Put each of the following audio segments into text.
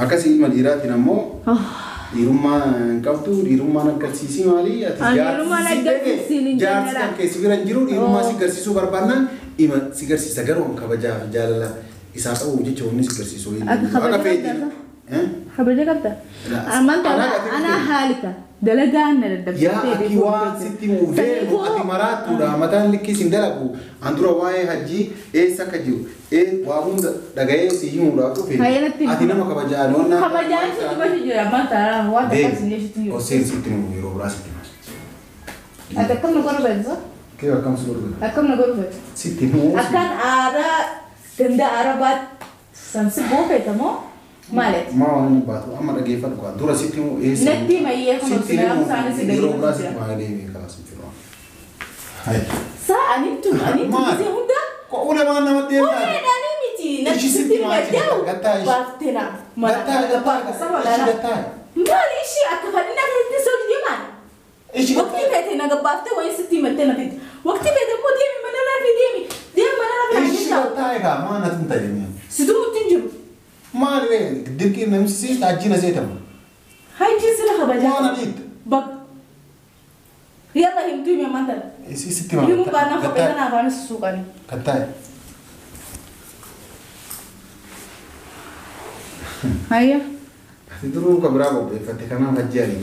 Akkasii ilma dhiiraatiin ammoo dhiirummaa hin qabdu, dhiirummaan agarsiisii maali? Ati jaarsi kan keessi bira hin jiru dhiirummaa si garsiisuu barbaannaan ima si garsiisa garuu kabajaa fi jaalala isaa qabu jecha wanni si garsiisu. Akka feeti. Kabaja qabda. Ammaan ana haalika dalagaan na dadhabsiisee. Yaa ati waan sitti deemu ati maraattuudha mataan likkii sin dalagu an dura waa'ee hajjii eessa akka jiru waa hunda dhaga'ee si himuudhaaf dhufe ati nama kabajaan waan kabajaan sitti bashi jira ammaan taanaan waan takka sin jechuutu jiru. Oseen sitti himu yeroo biraa sitti himu. Ati akkam na godhu feetisa? Kee akkam si godhu feeta? Akkam na godhu feeta? Sitti himu. Akkaan aadaa ganda Arabaatti san si buufeeta moo? Maalet? Ma waan inni baatu amma dhageeffadhu kaa dura sitti himu eessa? Natti mayyee kun sitti himu isaanis yeroo biraa sitti himaa deemee kalas hin jiru. Saa anittu gisee hunda Ulemaan namatti deemtaa? Uleedhaanii miti natti sitti himaddeewu baaftee na mana. Maali ishee akka fadhina keessatti soojii deemaan? Waqtii feete na gabbaaftee wayii sitti himattee na fidde. Waqtii feete immoo deemi mana rafii deemi deemi mana rafii. Ishee gattaa egaa maa natti hin tajaajila? Situ mutti hin jiru. Maali dirqiin namni si hajjiin aseetamu? Hajjiin sila kabajaa. Waan adiitti. Bak. Yalla himtuu himi ammaan tana. Sitti himaa. Himuu baannaan kophee kana afaan suuqani. Gattaa'e. Hayya. Ati duruu kan biraa qopheeffatte kanaaf hajji ani.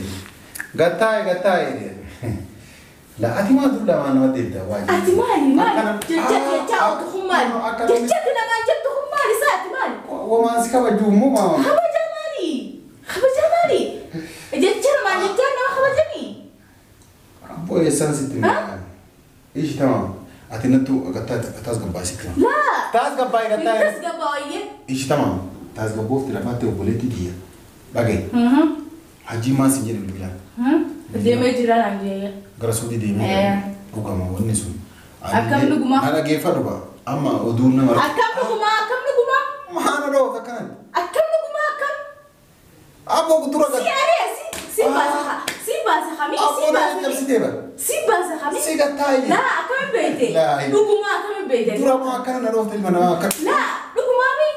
Gattaa'e gattaa'e. La ati maa dur lamaan nama deemta waa jiru. Ati maali maali? Jecha jecha otu kun maali? Jecha namaan jettu kun maali isaa ati maali? Wamaan si kabaju immoo maa. Kabaja maali? Kabaja maali? Jecha namaan jecha nama kabajanii? Abboo eessaan sitti himaa? Ishi tamam. Ati nattu taas gabbaa sitti himaa. Laa. Taas gabbaa gattaa'e. Taas gabbaa wayyee. Ishi tamam. Taas gabboofti lafaatti obboleetti tiyya. Dhagaye. Hajji maal sin jedhu bilbilaan? Deemee jira naan jedhe. Gara suutii deemee dhugama wanni sun. Akkam dhugumaa? Na dhageeffadhu ba. Amma oduun nama. Akkam dhugumaa? Akkam dhugumaa? Maana dhoofta akkanatti. Akkam dhugumaa akkam? Abboo dura Si aree si baasa si baasa hamii si baasa. Cabsitee bara. Si baasa hamii. Si gattaa'e. Laa akkam beekte? Dhugumaa akkam beekte? Dura maa akkana na dhoofta ilma namaa akkam. Laa dhugumaa mi?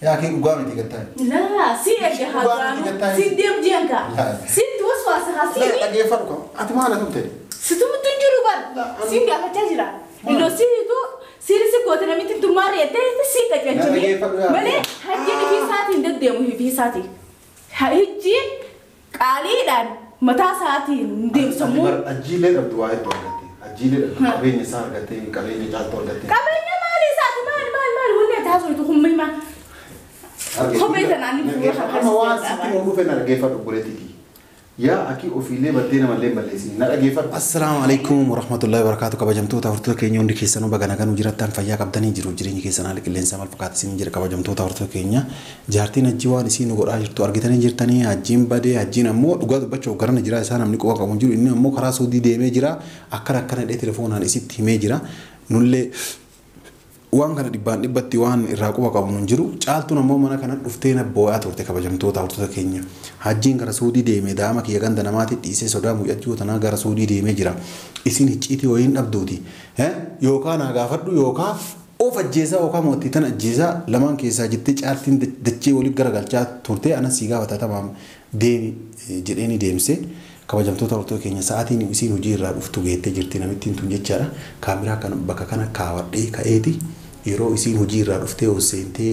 Yaa kee dhugaa miti gattaa'e. Laa si erga haadhaanu si deemu jeenka. Si waswaasa si. Dhageeffadhu qaba. Ati maal ati ta'e? Situ mutti hin jiru bar. Siin gaafachaa jira. Innoo situ siiri si goote namitti tummaa reettee si qajeelchanii. Malee hajjiin ifii isaatiin deddeemu ifii isaatiin. Hajjiin qaaliidhaan mataa isaatiin deemsamu. Hajjiilee dhabdu waa hedduu argatte. Hajjiilee dhabdu qabeenya isaa argatte qabeenya caaltuu argatte. Qabeenya maali isaati maali maali maali wanni ati haasoftu kun maal? Kophee tanaan ni fuula Amma waan sitti nu dhufe na dhageeffadhu obboleettiiti. Yaa akki ofiilee baddee namallee balleessin na dhageeffadhu. Assalaamu alaikum warahmatullahi wabarakatuh kabajamtoota hordoftoota keenya hundi keessanuu baga nagaan nu jiraattan fayyaa qabdanii jiru jireenyi keessan haala qilleensaa maal fakkaata isin jira kabajamtoota hordoftoota keenya jaartiin hajjii waan isiin nu godhaa jirtu argitanii jirtanii hajjiin badee hajjiin ammoo dhugaa dubbachuuf garana jira isaa namni quba qabu hin jiru inni ammoo karaa suudii deemee jira akkana akkana hidhee telefoonaan isitti himee jira nullee waan kana dhibbaan dhibbatti waan irraa quba qabu hin jiru caaltuun ammoo mana kana dhuftee na boo'aa turte kabajamtoota hordoftoota keenya hajjiin gara suudii deemee daa'ima kiyya ganda namaatti dhiisee sodaa mucachuu tanaa gara suudii deemee jira isin icciitii wayiin dhabduuti yookaan naa gaafadhu yookaan of ajjeesaa yookaan mootii tan ajjeesaa lamaan keessaa jettee caaltiin dachee waliin garagalchaa turte anas si gaafata tamaam deemi jedheeni deemse. Kabajamtoota hordoftoota keenya sa'aatiin isiin hojii irraa dhuftu geettee jirti namittiin tun jechaadha kaameraa kana bakka kana kaawwadhee ka'eeti yeroo isiin hojii irraa dhuftee ol seentee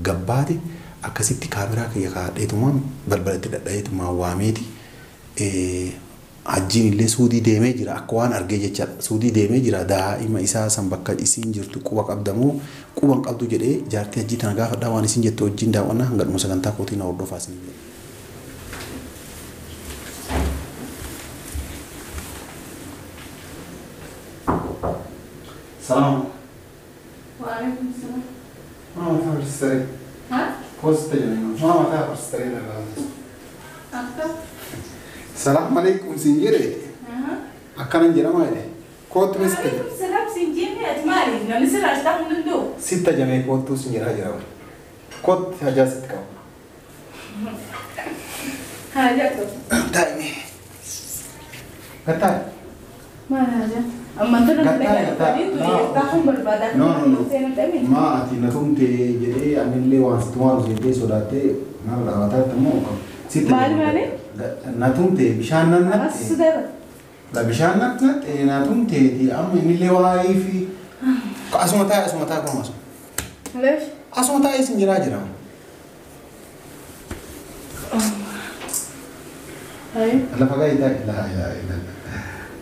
gabbaate akkasitti kaameraa kiyya kaa'adheetumaan balbalatti dhadha'eetumaan waameeti hajjiin illee suudii deemee jira akka waan argee jechaadha suudii deemee jira daa'ima isaa san bakka isiin jirtu quba qabdamoo quba hin qabdu jedhee jaartii hajjii tana gaafadhaa waan isiin jettu wajjin daawwannaa hanga dhuma sagantaa kootii na hordofaa isin jedhe. Salam. Waalaikum salam. Mama tafarsitare. Ha? Kosta jedhama. Mama tafarsitare irraa. Akka? Salam alaikum siin jedhe. Akkanan jedhama jedhe. Kootu sitta. Waalaikum salam siin jenne ati maali? Namni sirraa ashtaa hin danda'u. Sitta jamee kootu siin jedhaa jira. Kootu hajaa sitti qaba. Hajaa qabu. Taa'ime. Gattaa'e. Maal hajaa? Amman tana dalagaa. No no no. Ma ati na tumte jedhee anillee waan sitti waan jettee sodaattee nama dhaabataa immoo sitti. Maali maali? Na tumte bishaan nan natte. La bishaan nan natte na tumteeti amma innillee waa'ee fi asuma taa'e kun asuma. Leesh. Asuma taa'ee sin jiraa jira. Lafa ga'ii taa'e laa ilaaha illallah.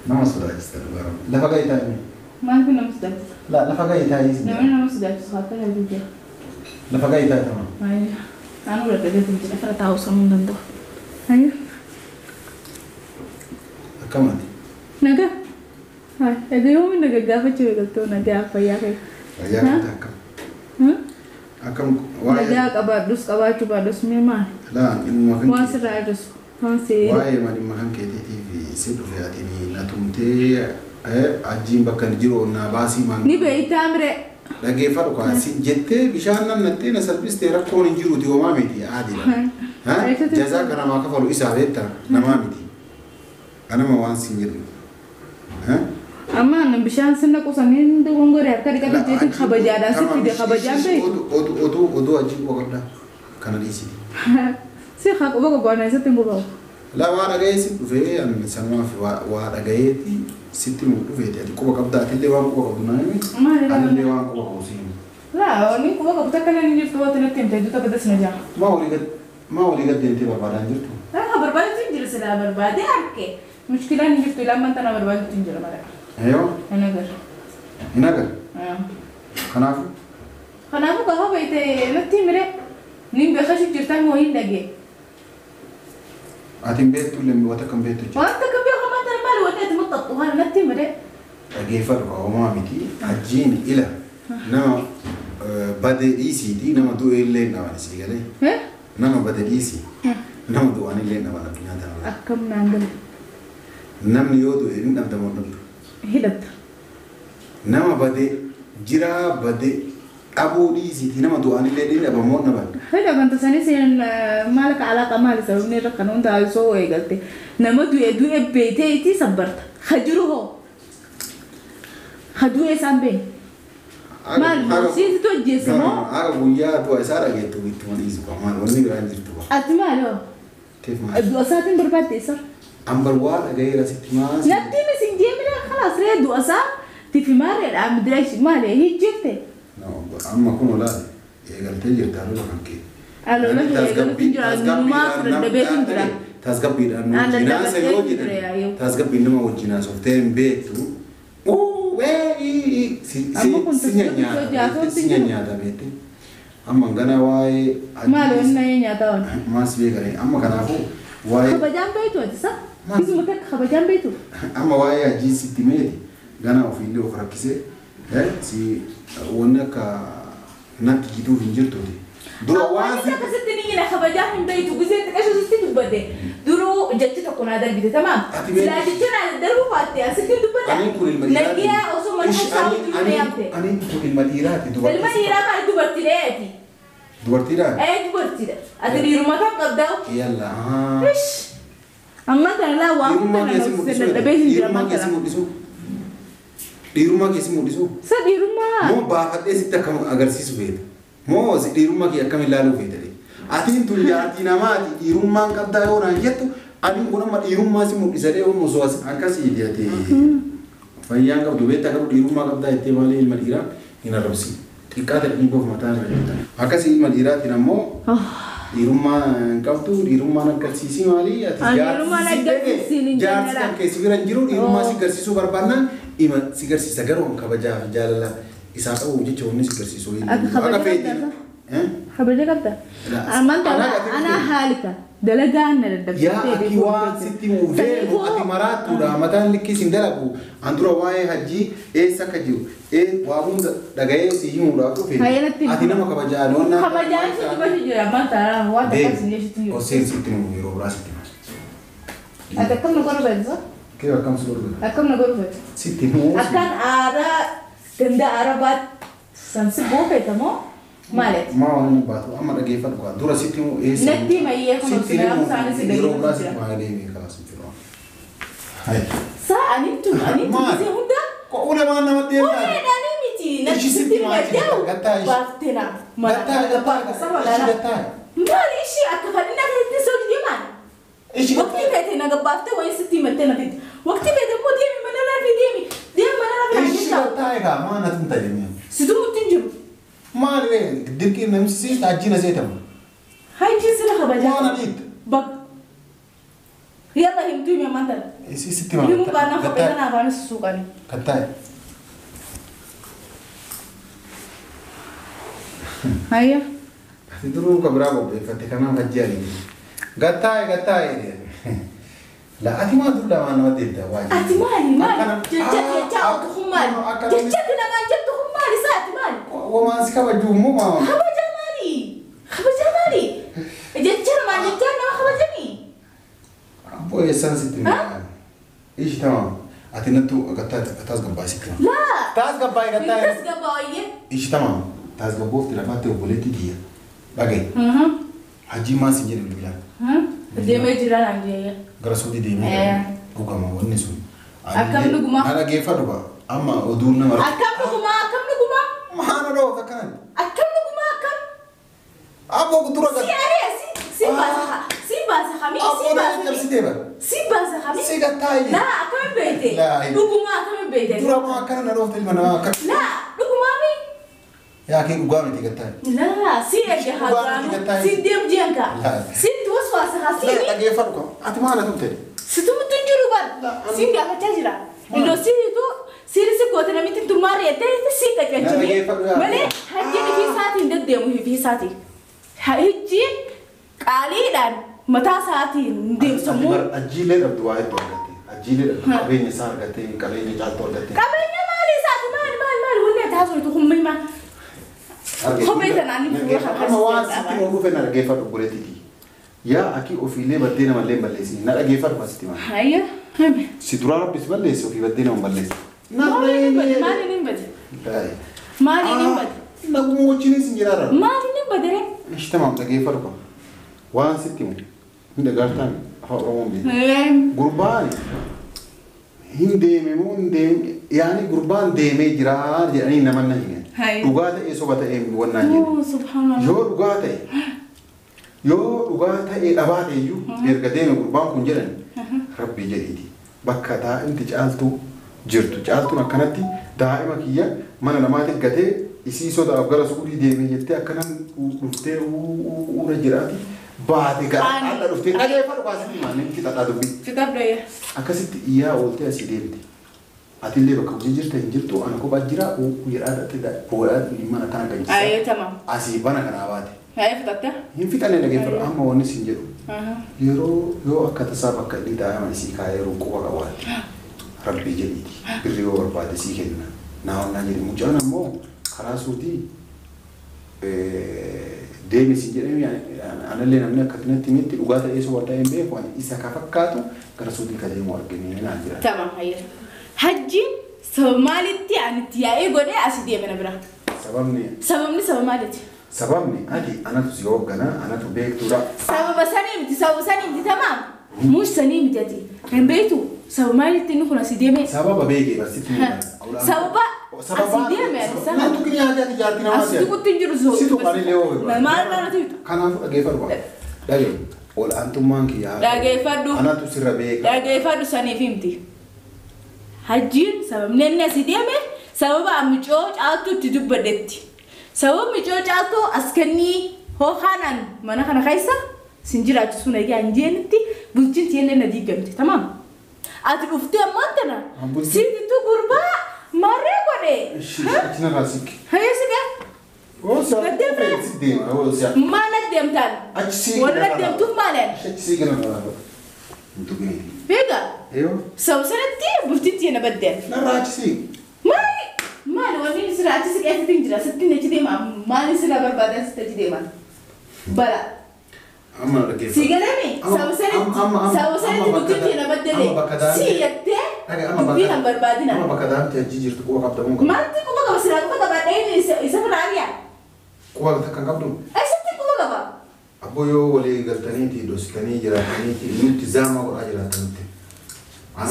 Nama sodaachisa dhugaa. Lafa ga'ii taa'e. Maal kun nama sodaachisa? La lafa ga'ii taa'e. Namni nama sodaachisu akka taa'e jira. Lafa ga'ii taa'e tama. Anu dadhabee jira fara taa'uu sanuu hin danda'u. Ayyo. Akkamati? Nagaa. Egaa yoomi nagaa gaafachuu eegaltoo nagaa fayyaa kee. Fayyaa qabda akkam? Akkam waa'ee. Nagaa qabaadhus qabaachuu baadhus mee maali? Laa dhimma kan. Waan sirraa hir'isu. Waa'ee dhimma kan keetiitiif si dhufe ati na tumtee ajiin bakka inni jiru na baasii maal. Ni beektaa miree. Dhageeffadhu kaasi jettee bishaan nan nattee na salphistee rakkoon hin jiruuti homaa miti aadiidha. Jazaa kana namaa kafalu isaa beektaa namaa miti. Anama waan siin jedhu. Amma bishaan sinna qusanii dogongoree harka dhiqate jeetiin kabajaadhaan si fide kabajaan beeku. Oduu ajii quba qabdaa kana dhiisiti. Si haa quba qabu ana isatti hin qubamu. La waa dhaga'ee si dhufee sanumaaf waa dhaga'eeti sitti mu dhufeeti ati quba qabdaa atillee waan quba qabdu naa himi anillee waan quba qabu si himi. La wanni quba qabu takka nan jirtu waan natti himte iddoo takka dasna jaa. Maa walii gad deemtee barbaadaan jirtu? Haa barbaadutu hin jiru silaa barbaadee harke. Mushkilaan hin jirtu lamman tana barbaadutu hin jira mara. Eeyyoo. Hin agarre. Hin agarre? Kanaafuu? Kanaafuu gaafa beekte natti himire niin beekashu jirtaa moo hin dhagee? Ati hin beektu illee wanta akkam beektu jechuudha. Wanta akkam beeku maanta maali wanta ati maxxantu waan natti himire. Dhageeffadhu homaa miti ajiin ila nama bade dhiisiiti nama du'e illee hin dhaban isii galee. Nama bade dhiisii nama du'an illee hin dhaban addunyaa tana. Akkam naan gale. Namni yoo du'e hin dhabdamu hin dhabdu. Hidhabda. Nama bade jiraa bade dhabuu dhiisiiti nama du'an illee hin dhabamu hin dhaban. Hidhaban tasanis maal ka alaaqa maali sababni irra kan hunda osoo eegalte nama du'e du'e beetee itti sabbarta. Hajiru hoo. Hadu'e isaan bee. Maal siisitu hojjeesse moo? Akka guyyaa du'a isaa dhageettu ittuma dhiisu qaba maal wanni biraan jirtu qaba. Ati maal hoo? Teef maal? Du'a isaatiin barbaadde isa. Ambar waa dhagayeera sitti maas. Natti misin jeemina khalaas ree du'a isaa tifi maareedha amdireeshi maali hijjirte. Amma kun olaale eegaltee jirta lola kan kee. Alola eegaluutu jira numaa dadhabeetu jira. Tasgabbiidhaan nu wajjin yoo jedhan tasgabbiin nama wajjin haasoftee hin beektu. Si nyaata beekte. Amma gana waa'ee. Maal wanni nyaata waan? Maas beekare amma kanaafuu waa'ee. Kabajaan beektu ati sa? Isuma takka kabajaan beektu. Amma waa'ee hajii sitti meeti gana ofiillee of rakkisee si wanni akka natti jituuf hin jirtuuti. Dura waan si akkasitti ni jira kabajaa hin beektu gisee xiqqashu sitti dubbate duruu jechi tokko naa darbite tamaam. Silaa jecha naa darbuu baatte asitti dubbata. Ani kun ilma dhiiraati. Nagiyaa osoo mana isaa wajjin yaamte. Ani kun ilma dhiiraati dubartii. Ilma dhiiraa maali dubartiidha. Dubartiidha? Ee dubartiidha. Ati dhiirummaa kam qabdaa? Yalla. Ish. Amma kana laa waan hunda nama dadhabee hin jira Dhiirummaa keessi mul'isu. Dhiirummaa keessi mul'isu. Sa dhiirummaa. Moo baafadhee sitti akkam agarsiisu feeta? Moo dhiirummaa kee akkam ilaaluu feeta? Atiin tun jaartii namaati dhiirummaan qabdaa yoo naan jettu ani kun amma dhiirummaa si mul'isa dee osoo as akkasii ati fayyaan qabdu beektaa garuu dhiirummaa qabdaa jettee malee ilma dhiiraa hin arrabsi. Xiqqaa ta'e dhiibboof mataa irra jirta. Akkasii ilma dhiiraatiin ammoo dhiirummaa hin qabdu dhiirummaan agarsiisii maali ati jaarsi kan keessi bira hin jiru dhiirummaa si agarsiisuu barbaannaan ima si agarsiisa garuu kabajaa fi jaalala isaa qabu jecha wanni si agarsiisu. Akka feeti. Kabaja qabda. Amanta ana haalika dalagaan na dadhabsite. Yaa ati waan sitti muudee ati maraatuudha mataan likkii sin dalagu an dura waa'ee hajjii eessa akka jiru waa hunda dhaga'ee si himuudhaaf dhufe ati nama kabajaa loonnaa. Kabajaan si dubbatu jira amanta waan takka sin jechuutu jiru. Oseen sitti himu yeroo biraa sitti himu. Ati akkam na godhu feetisa? Kee akkam si godhu feeta? Akkam na godhu feeta? Sitti himu. Akkaan aadaa ganda arabaatti san si buufeeta moo? Maali? Ma waan inni baatu amma dhageeffadhu kaa dura sitti himu eessa. Natti mayyee kun Sitti himu isaanis yeroo biraa sitti maa deemee karaa sitti himu. Sa ani tun ani tun hunda Ulee maan nama deemtaa? Uleedhaan miti. Ishii sitti maal gattaa ishii. Baaftena. Gattaa gattaa ishii gattaa. Maali ishii akka fadhina keessatti soojii deemaan? Ishii Waqtii feete na gabbaaftee wayii sitti himattee na fidde. Waqtii feete immoo deemi mana rafii deemi. Deemi mana rafii Ishii gattaa egaa maa natti hin tajaajilne. Situ mutti hin jiru. Maali ree dirqiin namsi ajjiina seetamu. Hajjiin sila kabajaa. Maana dhiitta. Bak. Yalla himtuu himi ammaan tana. Ishii sitti maal. Himuu baannaan kophee kana afaan suuqani. Gattaa. Hayya. Ati duruu ka biraa qopheeffatte kanaaf hajji ariiti. Gattaa gattaa La ati maa dur lamaan nama deemta waa Ati maali maali? Jecha jecha otu kun maali? Jecha namaan jettu kun maali isaa ati maali? Wamaan si kabajuu immoo maama. Kabajaa maali? Kabajaa maali? Jecha namaan jechaa nama kabajanii? Abboo eessaan sitti himaa? Ishi tamam. Ati nattu gattaa taas gabbaa sitti himaa. Laa. Taas gabbaa gattaa. Taas gabbaa wayyee. Ishi tamam. Taas gabboofti lafaatti obboleetti kiyya. Dhaga'i. Hajii maal sin jedhe bilbilaan? Deemee jira naan jedhe. Gara suutii deemee dhugama wanni sun. Akkam dhugumaa? Na dhaggeeffadhu ba. Amma oduun nama. Akkam dhugumaa? Akkam dhugumaa? Maana dhoofta akkanatti. Akkam dhugumaa akkam? Abboo dura Si ari'e si baasa si baasa hamii si Abboo na baasa cabsitee bara. si baasa hamii. Si gattaa iyyee. Laa akkam beekte? Laa. Dhugumaa akkam beekte? Dura maa akkana na dhoofte ilma namaa akka. Laa dhugumaa mi? Yaa kee dhugaa miti gattaa. Laa si erga haadhaanu si deemu jeenka. Laa. Si waswaasa haa si. Dhaggeeffadhu qaba. Ati maal ati ta'e? Situ mutti hin jiru bar. Siin gaafachaa jira. Illoo situ siirisi goote namitti tummaa reettee si qajeelchanii. Malee hajjiin ifii isaatiin deddeemu ifii isaatiin. Hajjiin qaaliidhaan mataa isaatiin deemu sammuu. Ajjiilee dhabdu waa hedduu argatte. Ajjiilee dhabdu qabeenya isaa argatte qabeenya caaltuu argatte. Qabeenya maali isaati maali maali maali wanni ati haasoftu kun maal? Kophee tanaan ni fuula Amma waan sitti ol dhufe na dhaggeeffadhu obboleettiiti. Yaa akii ofiilee baddee namallee hin balleessini. Na dhaggeeffadhu asitti maali? Hayya. Hame. Si duraa rabbis balleesse ofii baddee nama hin balleesse. Maaliin hin bade? Maaliin hin bade? Maaliin hin bade? Naguma wajjinis hin jiraara. Maaliin hin bade ree? Ishi tamaam dhaggeeffadhu qaba. Waan sitti himu hin dhagaartaan afaan Oromoon beeku. Gurbaan hin deeme moo hin deeme yaani gurbaan deemee jira jedhanii nama na himan. Dhugaa ta'ee soba ta'ee wannaan jedhu. Oh subhanallah. Yoo dhugaa ta'e yoo dhugaa ta'ee dhabaa ta'e iyyuu erga deeme gurbaan kun jedhan rabbi jedhiiti. Bakka daa'imti caaltuu jirtu caaltuun akkanatti daa'ima kiyya mana namaatti gatee isii sodaaf gara suudii deeme jettee akkanan dhuftee uura jiraati baate gara haadha dhuftee dhageeffadhu baasitti maal namni xaxaa dubbii. Fixadhu. Akkasitti iyyaa ooltee asii deemte. Atillee bakka hojii jirta hin jirtu ana kophaa jira jedhaa dhatte boodhaa mana kana ganjisa. Ayyee tamam. Asii bana kanaa baate. Ayyee fixatte? Hin fixanne dhageeffadhu amma wanni siin jedhu. Yeroo yoo akka tasaa bakka inni daa'ima isii kaa'ee yeroo quba qabaate rabbii jedhiiti birri yoo barbaade sii kenna. Naa wannaa jedhe mucaan ammoo karaa suutii deemi siin jedhame anallee namni akkanatti himetti dhugaa ta'ee soba ta'ee hin beeku ani isa ka fakkaatu gara suutii ka deemu argine naan jedhan. Tamam hayyee. Hajjiin sababa maalitti ani itti yaa'ee godhee asii deeme na bira? Sababni Sababni sababa maaliiti? Sababni ati anatu si hoogganaa anatu beektuudha. Sababa sanii miti sababa sanii miti tamaam. Muush sanii miti ati. Hin beektu sababa maalitti inni kun asii deeme? Sababa beekee barsiitti Sababa asii deeme ati sana. Nantu kini haja ati jaartii namaa Asii tuqutti hin jiru Si tuqanii lee oo Maal maal ati Kanaafuu dhageeffadhu qaba. Dhagee ol aantummaan kiyyaa. Dhageeffadhu. Anatu sirra beeka. Dhageeffadhu saniif himti. Hajjiin sababni inni asii deeme sababa micoo caaltuu itti dubbadhetti. Sababa micoo caaltuu as kennii hookaanaan mana kana keessa sin jiraachisu nagaa hin jeenitti bulchiinsi illee na diigamte tamaam. Ati dhuftee ammaan tana siititu gurbaa marree godhe. Achi narraa siqi. Hayya siqe. Oo si'a deema oo si'a. Maal deemtaan? Achi siqi. Warra deemtuuf maaleen? Achi siqi narraa. Hin tuqini. Beeka. Eeyoo. Sababa sanatti bulchiinsi na baddeen. Narraa achi siqi. Maali? Maali wanni sira achi siqee sitti hin jira sitti achi deema maali sira barbaadan sitti achi deema. Bala. Amma dhaggeeffadhu. Si galame sababa sanatti bulchiinsi na baddeen. Si jettee dubbii kan barbaadina. Amma bakka daa'imti achi jirtu quba qabda moo qabda? Maalti quba qaba silaa quba qaba dhayni isa bira ari'a. Quba takka hin qabdu? Eessatti quba qaba? Abboo yoo walii galtaniiti dhoksitanii jiraataniiti nutti zaama godhaa jiraatanitti.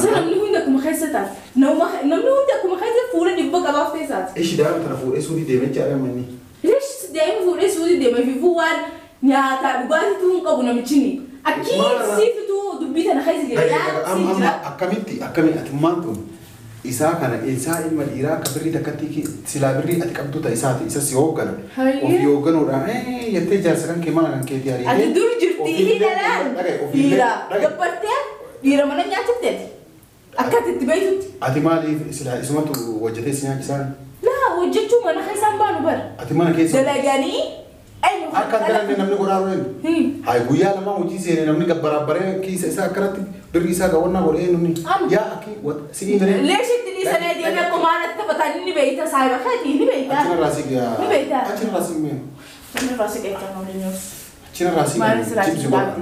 Sanamni hundi akkuma keessa taate. Namni hundi akkuma keessa fuula dhibba qabaaf teessaati. Ishi daa'ima tana fuudhee suutii deemee jaalala manni. Leesh daa'ima fuudhee suutii deemee fi waan nyaataa dhugaatiitu hin qabu namichini. Akki siifitu dubbii tana keessa jira. Amma akkamitti akkamitti atummaan tun isaa kana isaa ilma dhiiraa akka birrii takkatti silaa birrii ati qabdu ta isaati isa si hooggana. Ofii hoogganuudhaan jettee jaarsa kan kee mana kan keetii ariitee. Ati dur jirti hidhalaan dhiira gabbartee dhiira mana nyaachifteeti. Akka ati itti beektutti. Ati maaliif silaa isumatu hojjetee si nyaachisaan? Laa hojjechuu mana keessaan baanu bara. Ati mana keessa. Dalaganii. Akka dalanne namni godhaa ture. Hayi guyyaa lama hojii seene namni gabbaraabbaree kiisa isaa akkanatti birrii isaa gawwannaa godhee namni. Yaa akki si'ii miree. Leeshitti dhiisanii deemee akkuma taphataan inni beeyta saayiba keetii ni beeyta. Achirraa si gaa. Ni beeyta. Achirraa si mee. Achirraa si geettaa namni nyaatu. Achirraa si gaa. Cimsi godha.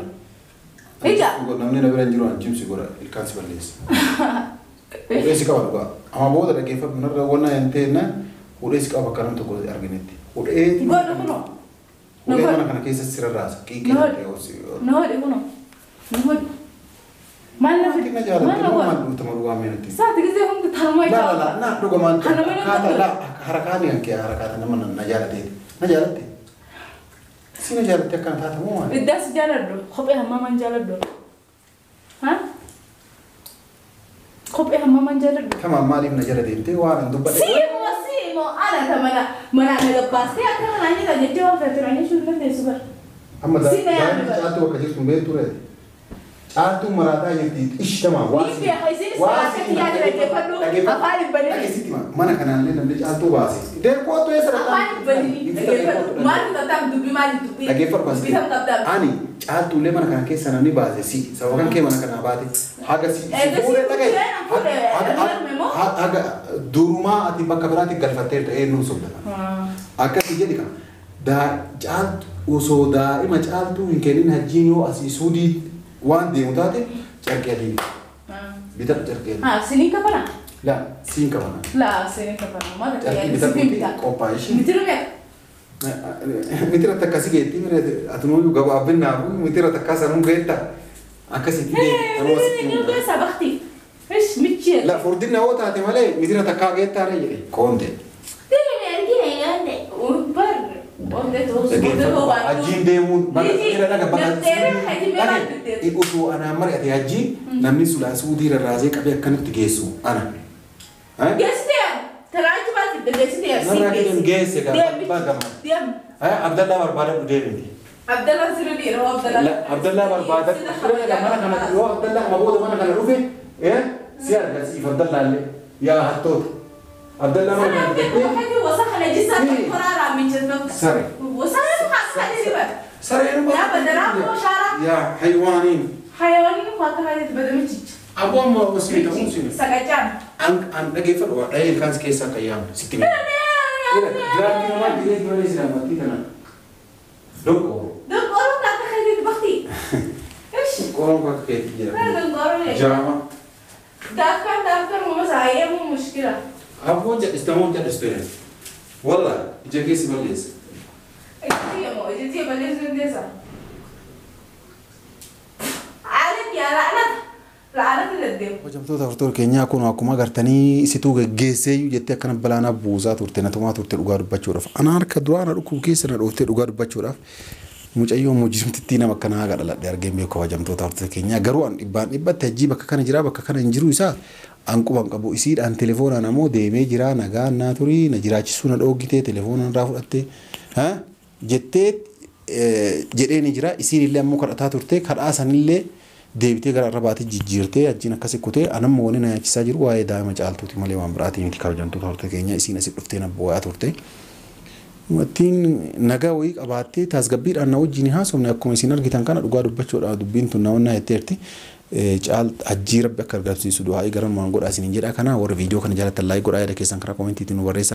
Ija. Namni na bira hin jiru cimsi godha ilkaan si balleessa. Hudhee si qaba dhugaa. Amma booda dhaggeeffadhu narra wanna hin ta'e hudhee si qaba bakka nam tokko arginetti. Hudhee. Godhu kunoo. Ulee mana kana keessa sirraasa. Qiiqii. No, no, no. Maal na fidi? Maal na godhu? Saati gisee hundi taa'uma jira. La la na dhugumaan akkaataa la harakaani kan kee harakaata nama na jaalatee na jaalatte. Si na jaalatte akkana taata moo maali? Iddaas jaaladhu. Kophee hammamaan jaaladhu. Ha? Kophee hammamaan jaaladhu. Tamam maaliif na jala deemtee waan hin dubbadhe. Si moo ana ta mana mana na gabbaastee akka kanaan jira jettee waan feetu ani shuun dandeessu bara. Amma daa'imni caaltuu bakka jirtu hin beektu reeti. Caaltuu maraataa jirti ishtama waan si. Mana kanaallee namni caaltuu baase. Deekoottu eessa dhaggeeffadhu. Ani caaltuullee mana kana keessa namni baase si sababa kan kee mana kanaa baate haga si fuudhee dhagaye haga durumaa ati bakka biraatti galfatteerta eenyuun sobdata. Akkasii jedhi kan caaltu osoo daa'ima caaltuu hin kennin hajjiin yoo asii suudii waan deemu taate carqee adii bitadhu carqee adii. Siniin kafana? La siin kafana. La siniin kafana. Maal Carqii bitadhu qophaa'e ishee. Mitira meeqa? Mitira takka si geetti ati nuyu gabaabbinaafu mitira takka sanuu geetta akkasitti deemu. La furdina yoo taate malee mitira takkaa geettaa ree jedhe koonte. Hajjiin deemuun bakka osoo anaan mari'ate hajjiin namni sulaa suudii rarraasee qabee akkanatti geessu ana. Geesse gaafa Abdallaa barbaadadhu deemti. Abdallaa sirri dhiira hoo Abdallaa. Abdallaa barbaadadhu mana kana yoo Abdallaa amma booda mana kana dhufe si argisiif Abdallaa illee yaa hattoota. Abdallaa mana kana dhufe. Sare. Sare. Yaa hayawaaniin. Hayawaaniin akka hayawaaniin badamichicha. Aboo amma osoo ta'uun sinu. Sagachaan. An dhaggeeffadhu waa dhahee ilkaan si keessaa kan yaamne sitti miidha. Jiraattii namaa jireenya malee si namatti kana. Donkoro. Donkoro akka keetii bakti. Donkoroon akka keetii jira. Donkoro. Jaama. Daafkan daafkan uuma saayee muu mushkila. Abboon jedhistamoon jedhistu jedhan. Walla ija keessi balleessa. Ijji moo ijji balleessuu dandeessa. Aalli yaala alata. Hojjamtoota hortoota keenyaa kun akkuma agartanii isituu geggeessee jettee akkana balaanaa buusaa turte natumaa turte dhugaa dubbachuudhaaf. Ana harka duraa na dhukkubu keessa na dhooftee dhugaa dubbachuudhaaf mucayyoo mujrimtittii nama akkanaa haga dhaladhe argeen beeku hojjamtoota hortoota keenyaa garuu an dhibbaan dhibbatti hajjii bakka kana jira bakka kana hin jiru isaa an quban qabu isiidhaan telefoonaan ammoo deemee jira nagaan naa turii na jiraachisuu na dhoogitee telefoonaan irraa fudhattee jettee jedhee ni jira isiin illee ammoo kadhataa turte kadhaa sanillee deebitee gara arrabaatti jijjiirtee ajjiin akkasi kutee anamma wani na yaachisaa jiru waa'ee daa'ima caaltuuti malee waan biraatii miti kabajamtoota hortoota keenya isiin asi dhuftee na boo'aa turte. Wattiin nagaa wayii qabaattee tasgabbiidhaan na wajjin haasofne akkuma isin argitan kana dhugaa dubbachuudhaaf dubbiin tun na jetteerti. Hajjii rabbi akka argamsiisu du'aa garan waan godhaa isiniin jedha kana warri viidiyoo kana jaallattan like godhaa yaada keessan karaa koomentiitiin nu barreessaa.